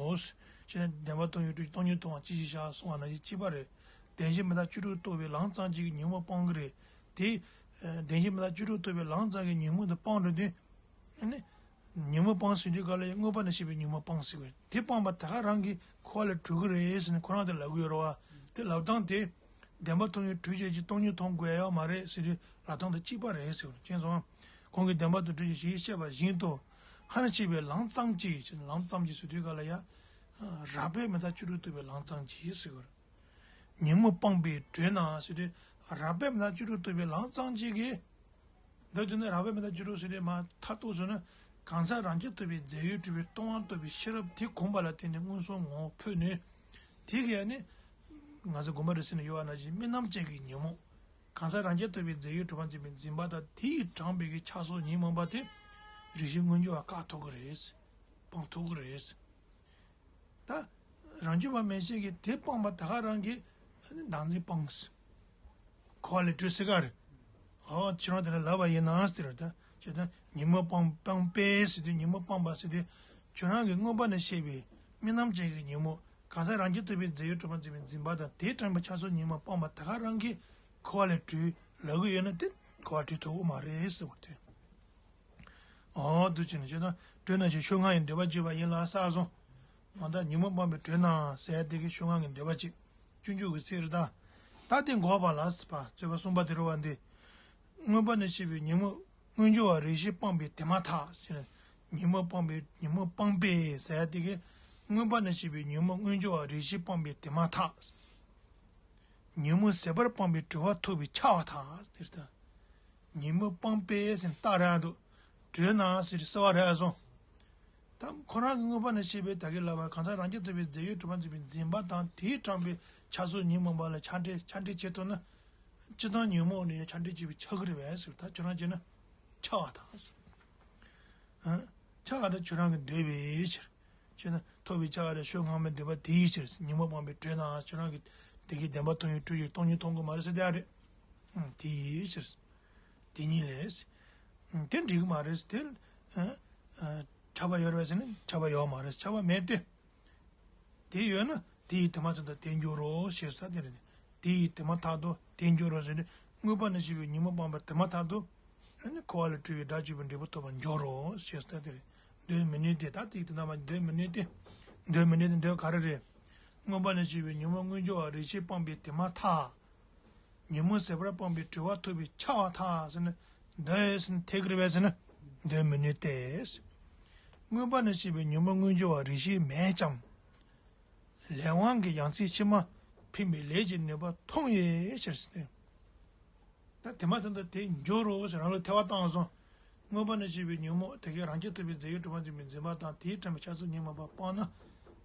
ཞེས་ན་བདེན་པ་མཐོང་བས་གྲོལ། སྟོང་ཉིད་མཐོང་བ་ཅི་ཞིག་བྱ་གསུངས་པ་ནང་བཞིན་གཅིག་པ་རེད། བདེན་བཞི་མི་རྟག་བཅུ་དྲུག་རྟོགས་པའི་ལམ་ཙམ་གཅིག་གིས་ཉོན་མོངས་སྤང་གི་རེད་དེ། བདེན་བཞི་མི་རྟག་བཅུ་དྲུག་རྟོགས་པའི་ལམ་ཙམ་གྱིས་ཉོན་མོངས་དེ་སྤང་འགྲོ་དུས། ཨ་ནི། ཉོན་མོངས་སྤངས་ཟེར་དུས་ག་ལ་ཡང་མངོན་པ་ནས་བཤད་པའི་ཉོན་མོངས་སྤངས་ཟེར་གི་རེད། དེ་སྤངས་པ་ད་ག་རང་གི་འཁོར་བ་ལས་གྲོལ་གི་རེད་ཟེར་ནས་ཁོ་རང་དེ་ལབ་གི་ཡོད་རེད་པ། དེ་ལབ་སྟངས་དེ། བདེན་པ་མཐོང་བས་གྲོལ་བྱེད་ཀྱི་སྟོང་ཉིད་མཐོང་དགོས་ཡ་ཡོད་མ་རེད་ཟེར་དུས་ལབ་སྟངས་དེ་གཅིག་པ་རེད་ཟེར་གི་རེད། མཁྱེན་སོང་ཨ། གོང་གི་བདེན་པ་དང་གྲོལ་བྱེད་ཞེས་བཤད་པ་བཞིན་དུ། ཧ་ནི་བཤད་པའི་ལམ་ཙམ་གཅིག་ཟེར་ནས། ལམ་ཙམ་གཅིག་ཟེར་དུས་ག་ལ་ཡ། རགས་པས་མི་རྟག་བཅུ་དྲུག་རྟོགས་པའི་ལམ་ཙམ་གཅིག་ཟེར་གི་རེད། ཉོན་མོངས་སྤངས་པས་གྲོལ་ན་ཟེར་དུས། རགས་པས་མི་རྟག་བཅུ་དྲུག་རྟོགས་པའི་ལམ་ཙམ་གཅིག་གིས། འདི་དུས་ནི་རགས་པས་མི་རྟག་བཅུ་དྲུག་ཟེར་དུས་མ་མཐར་ཐུག་ཚུལ་ནི། གང་ཟག་རང་རྐྱ་ཐུབ་པའི་རྫས་ཡོད་གྲུབ་པའི་སྟོང་པ་རྟོགས་པའི་ཤེས་རབ་དེ་གོམས་པ་ལ་བརྟེན་ནས་མངོན་སུམ་ངོ་བོ་འཕོས་ནས། དེ་གིས་ནི། ང་ཚོ་དགོངས་པ་རེ་ཟེར་ནས་ཡོད་པ་ནང་བཞིན་དམིགས་རྣམ་ཅན་གྱི་ཉོན་མོངས། གང་ཟག་རང་རྐྱ་ཐུབ་པའི་རྫས་ཡོད་གྲུབ་པར་འཛིན་པའི་འཛིན་པ་དང་དེ་ཡིས་དྲངས་པའི་གི་ཆགས་སོགས་ཉོན་མོངས་པ་དེ། རེ་ཞིག་མངོན་གྱུར་བ་བཀག་ཐུབ་ཀྱི་རེད། སྤང་ཐུབ་ཀྱི་རེད། ད་རང་རྒྱུད་པ་མན་ཆད་ཀྱིས་དེ་སྤངས་པ་ད་ག་རང་གིས་བདག་འཛིན་སྤངས། འཁོར་བ་ལས་གྲོལ་སྲིད་ག་རེད། ཨོ་ཁྱོད་རང་དེ་ལ་ལབ་པ་ཡིན་ན་ཟེར་བ་དང་ཇི་ལྟར་ཉོན་མོངས་སྤངས་སྤངས་པས་ཟེར་དུས་ཉོན་མོངས་སྤངས་པ་ཟེར་དུས་ཁྱོད་རང་གི་མངོན་པ་ནས་བཤད་པའི་རྨི་ལམ་ཅན་གྱི་ཉོན་མོངས་གང་ཟག་རང་རྒྱུད་ཐུབ་པའི་རྫས་ཡོད་གྲུབ་པ་འཛིན་པའི་འཛིན་པ་དང་དེས་དྲངས་པའི་ཆགས་སོགས་ཉོན་མོངས་སྤངས་པ་ད་ག་རང་གིས་འཁོར་བ་ལས་གྲོལ་ལབ་ཀྱི་ཡོད་ན་དེ་འཁོར་བ་གྲོལ་ཐུབ་ཀྱི་མ་རེད་ཟེར་བ་དེ། ཨོ་འདུ་བྱེད་ནི་ཇི་ལྟར་གྲོལ་ན་ཞེས་ཕྱོགས་སྔ་ཡི་འདོད་པ་བཅད་པ་ཡིན་ལ་བསགས་སོང་། མ་ད་ཉོན་མོངས་སྤངས་པས་གྲོལ་ན་ཟེར་ཡ་དེ་གི་ཕྱོགས་སྔ་གི་འདོད་པ་བཅད། སྤྱོད་འཇུག་གི་ཚིག་རེད་ད། ད་དེ་འགོག་པ་ལ་ཟེར་བ་རྩོད་པ་གསུམ་པ་དེ་རུ་བ་འདི། མངོན་པ་ནས་བཤད་པའི་ཉོན་མོངས་མངོན་གྱུར་བ་རེ་ཞིག་སྤངས་པས་དེ་མ་ཐག་ཟེར། ཉོན་མོངས་སྤངས་པས་ཉོན་མོངས་སྤངས་པས་ཟེར་ཡ་དེ་གི། མངོན་པ་ནས་བཤད་པའི་ཉོན་མོངས་མངོན་གྱུར་བ་རེ་ཞིག་སྤངས་པས་དེ་མ་ཐག་ཉོན་མོངས་ཟད་པར་སྤངས་པས་གྲོལ་བ་ཐོབ་པས་ཁྱབ་པར་ཐལ་ཟེར་ད། ཉོན་མོངས་སྤངས་པས་ཟེར་རྟགས་རེད་འདུག་གྲོལ་ན་ཟེར་གསལ་བ་རེད་སོང་། ད་ཁོ་རང་གི་མངོན་པ་ནས་བཤད་པའི་ད་གིན་ལབ་པ་གང་ཟག་རང་རྒྱུད་ཐུབ་པའི་རྫས་ཡོད་གྲུབ་པ་འཛིན་པའི་འཛིན་པ་དང་དེས་དྲངས་པའི་ཆགས་སོགས་ཉོན་མོངས་པ་ལ་ཆ་འདྲེན་ཆ་འདྲེན་བྱེད་ཐུབ་ན། སྤྱིར་བཏང་ཉོན་མོངས་ནི་ཡང་ཆ་འདྲེན་བྱེད་པའི་ཆགས་ཀྱི་རེད་པས་ཟེར་ད་ཁྱོད་རང་བྱས་ན་ཁྱབ་པར་ཐལ་ཟེར། ཨ། ཁྱབ་པར་ཐལ་ཁྱོད་རང་གི་འདོད་པའི་ཕྱིར། ཅེ་ན་ཐོབ་པའི་ཆ་རེ་ཕྱོགས་སྔ་མའི་འདོད་པ་དེའི་ཕྱིར་ཉོན་མོངས་སྤངས་པས་གྲོལ་ན་ཁྱོད་རང་གི་དེ་གའི་བདེན་པ་མཐོང་ཡང་སྤྲོས་ཡོད་སྟོང་ཉིད་མཐོང་གི་མ་རེད་ཟེར་དེ་ཨ་རེད། ཨང་དེའི་ཕྱིར། དེ་ཉིད་ལས། ཨང་དེ་འགྲིག་གི་མ་རེད་ཟེར་དེ། ཨང་ཁྱབ་པ་ཡོད་རེད་པས་ཟེར་ན་ཁྱབ་པ་ཡོད་མ་རེད་ཁྱབ་པ་མེད་དེ། དེ་ཡོད་ན་དེ་ཡི་དེ་མ་ཚད་དང་དེ་འགྱུར་རོ་ཞེས་སོ་དེ་རེད། དེ་ཡི་དེ་མ་ཐག་ཏུ་དེ་འགྱུར་རོ་ཟེར་ནས་མངོན་པ་ནས་བཤད་པའི་ཉོན་མོངས་སྤངས་པར་དེ་མ་ཐག་ཏུ། ཨ་ནི་འཁོར་བ་ལས་གྲོལ་བའི་དགྲ་བཅོམ་པའི་འབྲས་བུ་ཐོབ་པར་འགྱུར་རོ་ཞེས་སོ་དེ་རེད། འདོད་མི་ནུས་ཏེ་ད་དེ་ཡི་དེ་ན་མ་འདོད་མི་ནུས་ཏེ། འདོད་མི་ནུས་ཏེ་འདོད་ག་རེ་རེད། མངོན་པ་ནས་བཤད་པའི་ཉོན་མོངས་མངོན་གྱུར་བ་རེ་ཞིག་སྤངས་པས་དེ་མ་ཐག་ཉོན་མོངས་ཟད་པར་སྤངས་པས་གྲོལ་བ་ཐོབ་པས་ཁྱབ་པར་ཐལ་ཟེར་ན། འདོད་ཟེར་ན་ཐད་ཀྱི་རེད་པས་ཟེར་ན། འདོད་མི་ནུས་ཏེ། མངོན་པ་ནས་བཤད་པའི་ཉོན་མོངས་མངོན་གྱུར་བ་རེ་ཞིག་མེད་ཀྱང་། ལས་དབང་གིས་ཡང་སྲིད་ཕྱི་མ་འཕེན་པའི་ལས་ཀྱི་ནུས་པ་མཐོང་བའི་ཕྱིར་ཟེར། ད་དེ་མ་ཐག་ཏུ་དེ་འགྱུར་རོ་ཟེར་རང་ལ་ཐལ་བ་བཏང་སོང་། མངོན་པ་ནས་བཤད་པའི་ཉོན་མོངས་དེ་གའི་རང་རྒྱུད་ཐུབ་པའི་རྫས་ཡོད་གྲུབ་པ་འཛིན་པའི་འཛིན་པ་དང་དེས་དྲངས་པའི་ཆགས་སོགས་ཉོན་མོངས་པ་སྤངས་ན།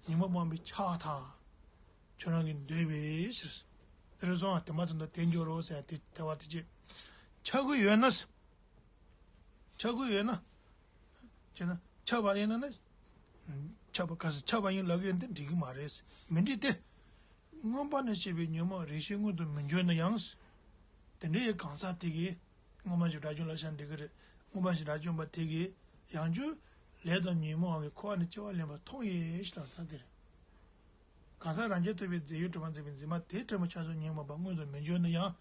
ཉོན་མོངས་སྤངས་པས་ཁྱབ་པར་ཐལ། ཁྱོད་རང་གི་འདོད་པའི་ཕྱིར། དེར་སོང་བ་དེ་མ་ཐག་ཏུ་དེ་འགྱུར་རོ་ཟེར་དེ་ཐལ་བ་དེ་ཅི། ཆགས་ཀྱི་ཡོད་ན། ཆགས་ཀྱི་ཡོད་ན། བྱས་ན་ཆགས་པ་ཡིན་ན་ནི། ཆགས་པ་ག་ས་ཆགས་པ་ཡིན་ལབ་ཀྱི་ཡོད་ན་དེ་འགྲིག་གི་མ་རེད། མི་འགྲིག་སྟེ། མངོན་པ་ནས་བཤད་པའི་ཉོན་མོངས་རེ་ཞིག་མངོན་དུ་མི་འགྱུར་ན་ཡང་། དེ་འདྲའི་གང་ཟག་དེ་གིས་མངོན་པ་བཞིན་དགྲ་བཅོམ་ལ་ཤར་འགྲིག་གི་རེད། མངོན་པ་བཞིན་དགྲ་བཅོམ་པ་དེ་གིས་ཡང་བསྐྱར་ལས་དང་ཉོན་མོངས་ཀྱི་འཁོར་བ་ནས་སྐྱེ་བ་ལེན་པ་མཐོང་ཡས་ཞེས་དང་ད་དེ་རེད། གང་ཟག་རང་རྒྱུད་ཐུབ་པའི་རྫས་ཡོད་གྲུབ་པ་འཛིན་པའི་འཛིན་པ་དེས་དྲངས་པའི་ཆགས་སོགས་ཉོན་མོངས་པ་མངོན་དུ་མི་འགྱུར་ན་ཡང་།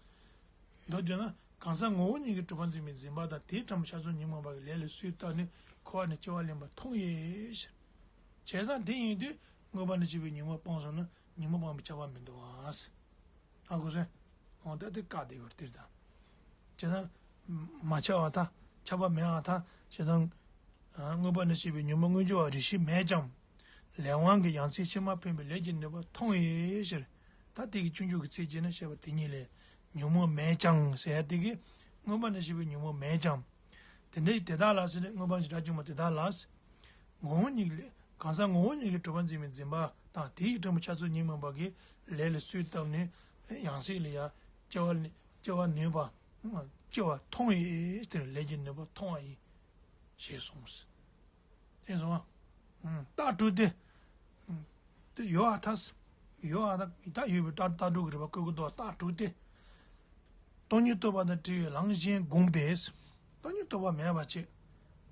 མདོར་བསྡུས་ན་གང་ཟག་ངོ་བོ་ཉིད་ཀྱིས་གྲུབ་པ་འཛིན་པའི་འཛིན་པ་དང་དེས་དྲངས་པའི་ཆགས་སོགས་ཉོན་མོངས་པ་གི་ལས་ལ་སོས་བཏབ་ནས་འཁོར་བ་ནས་སྐྱེ་བ་ལེན་པ་མཐོང་ཡས། བྱས་ཙང་དེ་ཡིན་དུས་མངོན་པ་ནས་བཤད་པའི་ཉོན་མོངས་སྤངས་སོང་ན་ཉོན་མོངས་སྤངས་པའི་ཁྱབ་པ་མི་འདུག་ཨ། ཧ་གོ་སོང་། འོ་ད་དེ་བཀག་བསྡད་ཡོད་དེར་དང་། བྱས་ཙང་། མ་ཁྱབ་པར་ཐལ། ཁྱབ་པ་མེད་པར་ཐལ། བྱས་ཙང་། མངོན་པ་ནས་བཤད་པའི་ཉོན་མོངས་མངོན་གྱུར་བ་རེ་ཞིག་མེད་ཀྱང་། ལས་དབང་གིས་ཡང་སྲིད་ཕྱི་མ་འཕེན་པའི་ལས་ཀྱི་ནུས་པ་མཐོང་བའི་ཕྱིར། ད་དེ་གི་སྤྱོད་འཇུག་གི་ཚིག་བྱས་ན་བཤད་པ་དེ་ཉིད་ལས། ཉོན་མོངས་མེད་ཀྱང་ཟེར་ཡ་དེ་གི། མངོན་པ་ནས་བཤད་པའི་ཉོན་མོངས་མེད་ཀྱང་། དེ་འདྲའི་དེ་དག་ལ་ཟེར་ནས་མངོན་པ་ནས་བཤད་དགྲ་བཅོམ་པ་དེ་དག་ལ། ངོ་བོ་ཉིད་ལས་གང་ཟག་ངོ་བོ་ཉིད་ཀྱིས་གྲུབ་པ་འཛིན་པའི་འཛིན་པ་དང་དེ་ཡིས་དྲངས་པའི་ཆགས་སོགས་ཉོན་མོངས་པ་གི་ལས་ལ་སོས་བཏབ་ནས་ཡང་སྲིད་ལ་ཡང་སྐྱེ་བ་སྐྱེ་བ་ནུས་པ་སྐྱེ་བ་མཐོང་བའི་དེར་ལས་ཀྱི་ནུས་པ་མཐོང་བ་ཡིན། ཞེས་གསུངས། དེ་སོང་བ། རྟགས་གྲུབ་སྟེ། དེ་ཡོད་ཨ་ཐ། ཡོད་ཨ་ཐ་ད་ཡོད་པའི་རྟགས་རྟགས་གྲུབ་ཀྱི་རིགས་པ་བཀོད་ཀྱི་འདུག་རྟགས་གྲུབ་སྟེ། སྟོང་ཉིད་རྟོགས་པ་དང་བྲལ་བའི་ལམ་གཞན་བསྒོམས་པས། སྟོང་ཉིད་རྟོགས་པ་མེད་པ་བྱེད།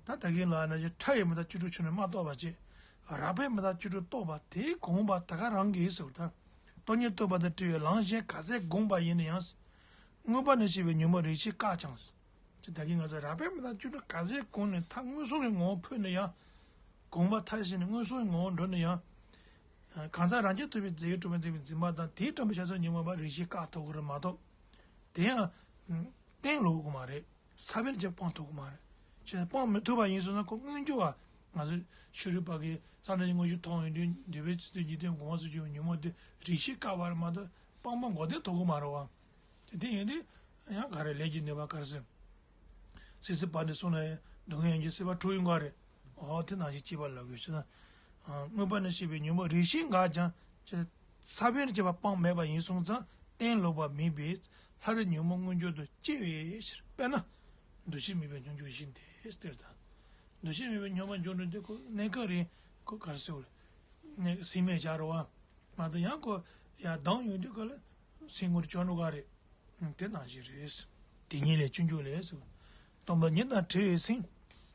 ད་ད་གིན་ལ་ན་ཅི་ཕྲ་ཡི་མི་རྟག་བཅུ་དྲུག་ཆོས་ནི་མ་རྟོགས་པ་བྱེད། རགས་པའི་མི་རྟག་བཅུ་དྲུག་རྟོགས་པ་དེ་བསྒོམས་པ་ད་ག་རང་གིས་ཟེར་བ་དང་། སྟོང་ཉིད་རྟོགས་པ་དང་བྲལ་བའི་ལམ་གཞན་ག་ཚད་བསྒོམས་པ་ཡིན་ན་ཡང་། མངོན་པ་ནས་བཤད་པའི་ཉོན་མོངས་རེ་ཞིག་བཀག་ཀྱང་། ཅེས་ད་གིན་ང་ཚོས་རགས་པའི་མི་རྟག་བཅུ་དྲུག་ག་ཚད་བསྒོམས་ནས་མཐར་མངོན་སུམ་གྱི་ངོ་བོ་འཕོས་ན་ཡང་། བསྒོམས་པ་མཐར་ཕྱིན་ནས་མངོན་སུམ་གྱི་ངོ་བོ་འགྲོ་ན་ཡང་། གང་ཟག་རང་རྒྱུད་ཐུབ་པའི་རྫས་ཡོད་གྲུབ་པ་འཛིན་པའི་འཛིན་པ་དང་དེས་དྲངས་པའི་ཆགས་སོགས་ཉོན་མོངས་པ་རེ་ཞིག་བཀག་ཐུབ་ཀྱི་རེད་མ་གཏོགས། དེ་ཡང་། གཏན་ལོག་གི་མ་རེད། ས་བོན་གྱིས་སྤང་ཐུབ་ཀྱི་མ་རེད། བྱས་ཙང་སྤང་མི་ཐུབ་པ་ཡིན་སོང་ན་ཁོ་མངོན་གྱུར་བ། ང་ཚོས་ཤེས་རིག་པ་གིས་ས་བོན་གྱི་མངོན་ཤེས་མཐོང་ཡོང་དུས་འདོད་པའི་ཚིག་དོན་འཇིག་རྟེན་གོང་མ་སོགས་ཀྱི་ཉོན་མོངས་དེ་རེ་ཞིག་བཀག་པ་རེད་མ་གཏོགས་སྤངས་པ་འགོག་བདེན་ཐོབ་ཀྱི་མ་རེད་བ། དེ་དེ་ཡིན་དུས་ཡང་ག་རེ་ལས་ཀྱི་ནུས་པ་ག་རེ་ཟེར། སྲིད་རྩེ་བ་འདི་གསུངས་ན་ཡང་སྡུག་བསྔལ་ཡོན་གྱི་སྲེད་པ་དྲུག་ཡིན་དགོས་རེད། འོ་དེ་ནང་བཞིན་སྐྱེས་པ་ལ་དགོས་ཞེ་ན། མངོན་པ་ནས་བཤད་པའི་ཉོན་མོངས་རེ་ཞིག་འགག་ཀྱང་ཅེས། ས་བོན་གྱིས་སྤང་མེད་པ་ཡིན་སོང་ཙང་གཏན་ལོག་པ་མིན་པས་སླར་ཉོན་མོངས་མངོན་གྱུར་དུ་སྐྱེ་བའི་ཕྱིར་དཔེར་ན། འདུ་ཤེས་མེད་པའི་སྙོམས་འཇུག་བཞིན་ཏེ་སྟེར་དང་། འདུ་ཤེས་མེད་པའི་སྙོམས་པར་འཇུག་འགྲོ་དུས་ཁོ་གནས་སྐབས་རིང་ ཁོ་ག་རེ་ཟེར་བ་རེད། ནས་སེམས་མེད་བྱ་རོ་བ། མ་གཏོགས་ཡང་ཁོ་ཡར་ལྡང་ཡོང་དུས་ཁོ་ལ་སེམས་ངོར་བྱོན་འགྲོ་ག་རེད། དེ་ནང་བཞིན་རེད། དེ་ཉིད་ལས་སྤྱོད་འཇུག་ལས་སོ། སྟོང་པ་ཉིད་དང་བྲལ་བའི་སེམས།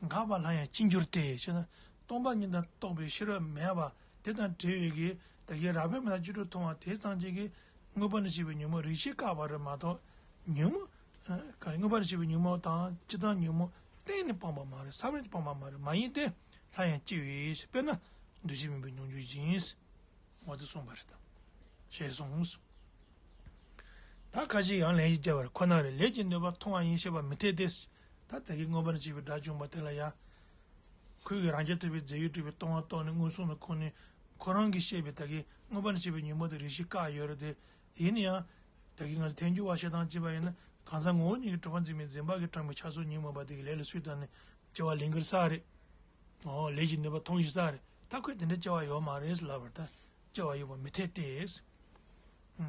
འགགས་པ་ལྷ་ཡང་ཅི་འགྱུར་ཏེ་ཞེ་ན། སྟོང་པ་ཉིད་དང་རྟོགས་པའི་ཤེས་རབ་མེད་པ་དེ་དང་བྲལ་བའི་གི་ད་གིན་རགས་པས་མི་འདའ་བཅུ་དྲུག་མཐོང་བ་དེ་ཙམ་གཅིག་གིས་མངོན་པ་ནས་བྱས་པའི་ཉོན་མོངས་རིགས་ཤེས་བཀག་པ་རེད་མ་གཏོགས། ཉོན་མོངས། ཨ། ག་རེ། མངོན་པ་ནས་བྱས་པའི་ཉོན་མོངས་དང་སྤྱིར་བཏང་ཉོན་མོངས་གཏན་ནས་སྤངས་པ་མ་རེད། ས་བོན་སྤངས་པ་མ་རེད། མ་ཡིན་ཏེ། ལྷ་ཡང་སྐྱེ་བའི་ཕྱིར། དཔེར་ན་འདུ་ཤེས་མིན་པའི་སྙོམས་འཇུག་བཞིན། འོ་དེ་གསུངས་པ་རེད་ད། ཞེས་གསུངས། ད་ཁ་ཅིག་ཡང་ལན་ཞིག་བརྒྱབ་པར་ཁོ་ན་རེ་ལས་ཀྱི་ནུས་པ་མཐོང་བ་ཡིན་ཞེས་པ་མི་འཐད་དེ། ད་ད་གིན་མངོན་པ་ནས་བྱས་པའི་དགྲ་བཅོམ་པ་དེ་ལ་ཡང་། ཁོས་ཀྱི་རང་རྐྱ་ཐུབ་པའི་རྫས་ཡོད་གྲུབ་པའི་སྟོང་པ་རྟོགས་ནས་མངོན་སུམ་དུ་ཁོ་ནས་ཁོ་རང་གིས་བཤད་པའི་ད་གིན་མངོན་པ་ནས་བྱས་པའི་ཉོན་མོངས་དང་རིགས་ཤེས་བཀག་ཡོད་རེད་དེ། ཡིན་ན་ཡང་། ད་གིན་ང་ཚོ་ཐལ་འགྱུར་བ་བཤད་སྟངས་བྱས་པ་ཡིན་ན། གང་ཟག་ངོ་བོ་ཉིད་ཀྱིས་གྲུབ་པར་འཛིན་པའི་འཛིན་པ་གིས་དྲངས་པའི་ཆགས་སོགས་ཉོན་མོངས་པ་དེ་གི་ལས་ལ་སུས་བརྟེན་ནས་སྐྱེ་བ་ལེན་གྱི་རེད་ས་རེད། འོ་ལས་ཀྱི་ནུས་པ་མཐོང་གི་ས་རེད། ད་ཁོས་དེ་འདྲ་སྐྱེ་བ་ཡོད་མ་རེད་ལབ་པར་ད། སྐྱེ་བ་ཡོད་པ་མི་འཐད་དེ།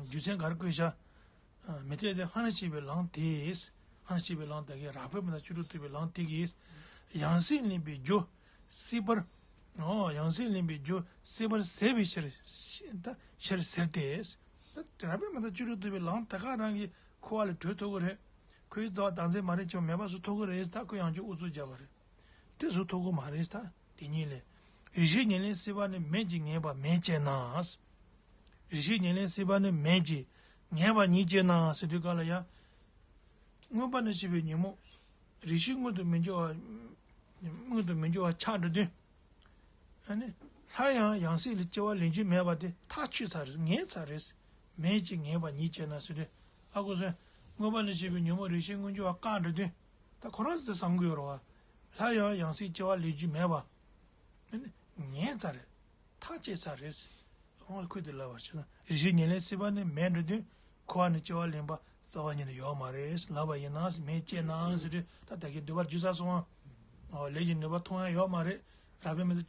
རྒྱུ་མཚན་ག་རེ་བཀོད་བཞག་མི་འཐད་དེ། སྔར་བྱས་པའི་ལམ་དེས། སྔར་བྱས་པའི་ལམ་ད་གིན་རགས་པས་མི་འདའ་བཅུ་དྲུག་ཐུབ་པའི་ལམ་དེ་གིས། ཡང་སྲིད་ལེན་པའི་རྒྱུ་སྲིད་པར། འོ་ཡང་སྲིད་ལེན་པའི་རྒྱུ་སྲིད་པར་ཟད་པའི་ཕྱིར། ད་ཕྱིར་ཟེར་ཏེ། ད་རགས་པས་མི་འདའ་བཅུ་དྲུག་ཐུབ་པའི་ལམ་ད་ག་རང་གི་འཁོར་བ་ལས་གྲོལ་ཐུབ་ཀྱི་རེད། ཁོའི་རྩ་བ་བདག་འཛིན་མ་རེད་ཀྱང་མེད་པ་བཟོ་ཐུབ་ཀྱི་རེད། ད་ཁོས་ཡང་བསྐྱར་ཨུ་ཚུགས་བརྒྱབ་པ་རེད། དེ་བཟོ་ཐུབ་ཀྱི་མ་རེད་ད། དེ་ཉིད་ལས། རིགས་ཤེས་ཉེར་ལེན་སྲིད་པ་ནི་མེད་ཅེས་ངེས་པ་མེད་ཅེ་ན། རིགས་ཤེས་ཉེར་ལེན་སྲིད་པ་ནི་མེད་ཅེས་ངེས་པ་ཉིད་ཅེ་ན་ཟེར་དུས་ག་ལ་ཡང་། མངོན་པ་ནས་བྱས་པའི་ཉོན་མོངས། རིགས་ཤེས་མངོན་དུ་མི་འགྱུར་བ། མངོན་དུ་མི་འགྱུར་བ་ཆགས་འགྲོ་དུས། ཨ་ནི། སླར་ཡང་ཡང་སྲིད་ལ་སྐྱེ་བ་ལེན་རྒྱུ་མེད་པ་དེ་ཐག་ཆོད་ཚར་རེད། ངེས་ཚར་རེད། མེད་ཅེས་ངེས་པ་ཉིད་ཅེ་ན་ཟེར་དུས། ཨ་ཁུ་སོན། མངོན་པ་ནས་བྱས་པའི་ཉོན་མོངས་རིགས་ཤེས་མངོན་གྱུར་བ་བཀག་འགྲོ་དུས། ད་ཁོ་རང་ཚོ་དེ་བསམ་གྱི་ཡོད་རེད་བ། སླར་ཡང་ཡང་སྲིད་སྐྱེ་བ་ལེན་རྒྱུ་མེད་པ། ཨ་ནི། ངེས་ཚར་རེད། ཐག་བཅད་ཚར་རེད། ཁོང་ལ་ཁུལ་དུ་ལབ་པར་བྱས་ན་རིགས་ཤེས་ཉེར་ལེན་སྲིད་པ་ནི་མེད་འགྲོ་དུས་འཁོར་བ་ནས་སྐྱེ་བ་ལེན་པ་རྩ་བ་ཉིད་ནས་ཡོད་མ་རེད་ལབ་པ་ཡིན་ན། མེད་ཅེ་ན་ཟེར་དུས་ད་ལྟ་གི་འདོད་པར་འཇུག་ས་སོང་བ། ལས་ཀྱི་ནུས་པ་མཐོང་ཡ་ཡོད་མ་རེད། རགས་པས་མི་འདའ།